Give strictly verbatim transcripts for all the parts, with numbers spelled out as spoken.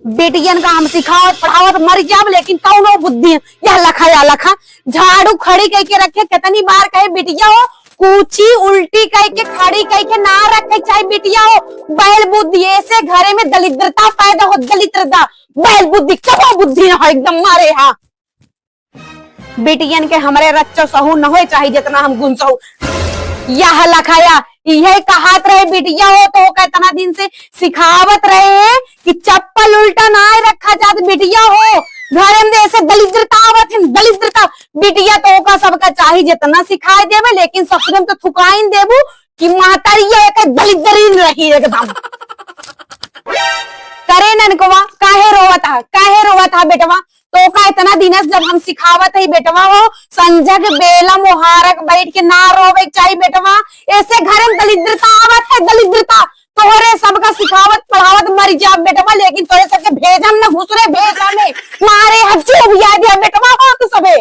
बिटियन का हम सिखावत पढ़ावत मर जाब, लेकिन कौनो बुद्धि, यह लखा, या लखा, झाड़ू खड़ी कइके रखे, कितनी बार कहे बिटिया हो, कूची उल्टी कइके खड़ी कइके ना रखे चाही बिटिया हो, बैल बुद्धि, ऐसे घरे में दलिद्रता पैदा हो, दलिद्रता, बैल बुद्धि, कबो बुद्धि ना हो, एकदम मारे हा। बिटियन के हमरे रच्चो सहू न होए, चाहे जितना हम गुन सहू। यह लखाया, इहे कहात रहे बिटिया हो, तो ओका इतना दिन से सिखावत रहे कि चप्पल उल्टा ना रखा जात बिटिया हो, घरे में ऐसे दलिद्रता आवत है, दलिद्रता। बिटिया तो ओका सबका चाही जितना सिखाए देवे, लेकिन ससुरे में तो थुकाइन देबू कि महतारी ये एक दलिद्रीन रही एकदम। करे ननकवा, काहे रोवत हा, काहे रोवत हा बेटवा? तो का इतना दिन से जब हम सिखावत है बेटवा हो, संझक बेला मोहारक बैठ के ना रोवे के चाही बेटवा, ऐसे घर में दलिद्रता आवत है, दलिद्रता। तोहरे सबका सिखावत पढ़ावत मर जाब बेटवा, लेकिन तोहरे सबके भेजम न घुसरे भेजा में, मारे हज्जू हुआ दिया बेटवा हो तू सबे।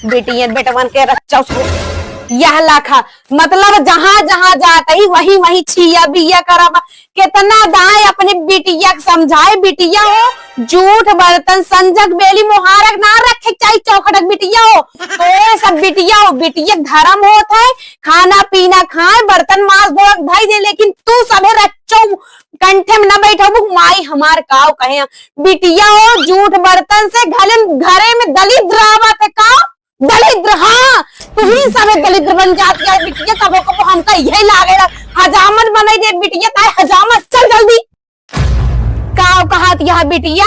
बेटियन बेटवन के रच्चा उसको यह लाखा, मतलब जहाँ जहाँ जात ही वहीं वहीं छिया बिया करब। कितना दाएं अपने बिटिया के समझाए, बिटिया हो, जूठ बर्तन संझक बेली मोहारक ना रखे के चाही चौखटक बिटिया हो। तो ये सब बिटिया हो, बिटिया के धर्म होत है, खाना पीना खाए, बर्तन माज धोए के धई दे, लेकिन तू सभे रच्चो कंठे में न बैठबू, माई हमार काव कहे। बिटिया हो, जूठ बर्तन से घरे, घरे में दलिद्र आवत है का? दलिद्र, हाँ, तू ही सभे दलिद्र बन जात है बिटिया। कबो कबो हमका यही लागेला, हजामत बनाई दे बिटिया, ताए हजामत, चल जल्दी। काव कहत यह बिटिया,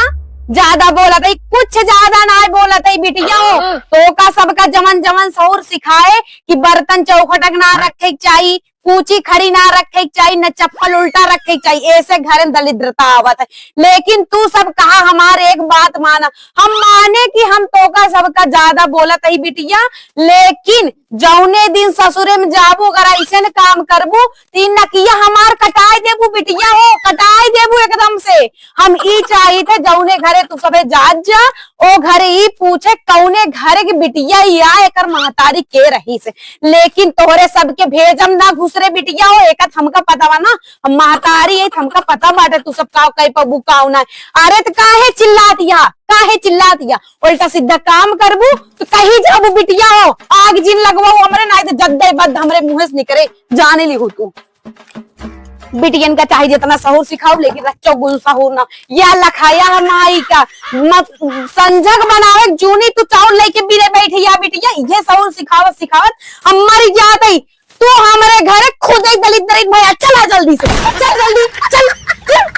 ज्यादा बोलत है, कुछ ज्यादा ना बोलत है बिटिया हो। तो का सबका जमन जमन सहूर सिखाए कि बर्तन चौखटक ना रखे के चाही, कूची खड़ी ना रखे के चाही, न चप्पल उल्टा रखे के चाही, ऐसे घर में दलिद्रता आवत है। लेकिन तू सब कहा हमार एक बात माना, हम माने कि हम तोका सबका ज्यादा बोलत ही बिटिया, लेकिन जौने दिन ससुरे में जाबू अगर ऐसे न काम करबू, तीन नकिया हमार कटाए देबू बिटिया हो, कटाए देबू एकदम से। हम ई चाहित है जौने घरे तू सबे जात जा, ओ घरे ई पूछे कौने घरे की बिटिया या एकर महतारी के रही से। लेकिन तोहरे सबके भेजम ना घुसरे बिटिया हो, एकत हमका पता बा ना, हम महतारी है, हमका पता बाटे तू सब का कई पबू का ना। अरे त काहे चिल्लात या, काहे चिल्लात या? उल्टा सीधा काम करबू तो कहीं जाबू बिटिया हो, आग जिन लगवाऊ हमरे, नाहीं तो जद्दे बद हमरे मुँहे से निकरे, जाने ली हो तू। बिटियन का चाहे जितना सहूर सिखाओ, लेकिन रच्चो गुन सहूर ना। या लखाया है माई का, मत संझक बनावे जूनी तू चाउर लेके बिरे बैठी या बिटिया, ये सहूर सिखावत सिखावत हम मर जात ही। तू हमरे घरे खुद ही दलित दलित भया, चला जल्दी से, चल जल्दी, चल, चल।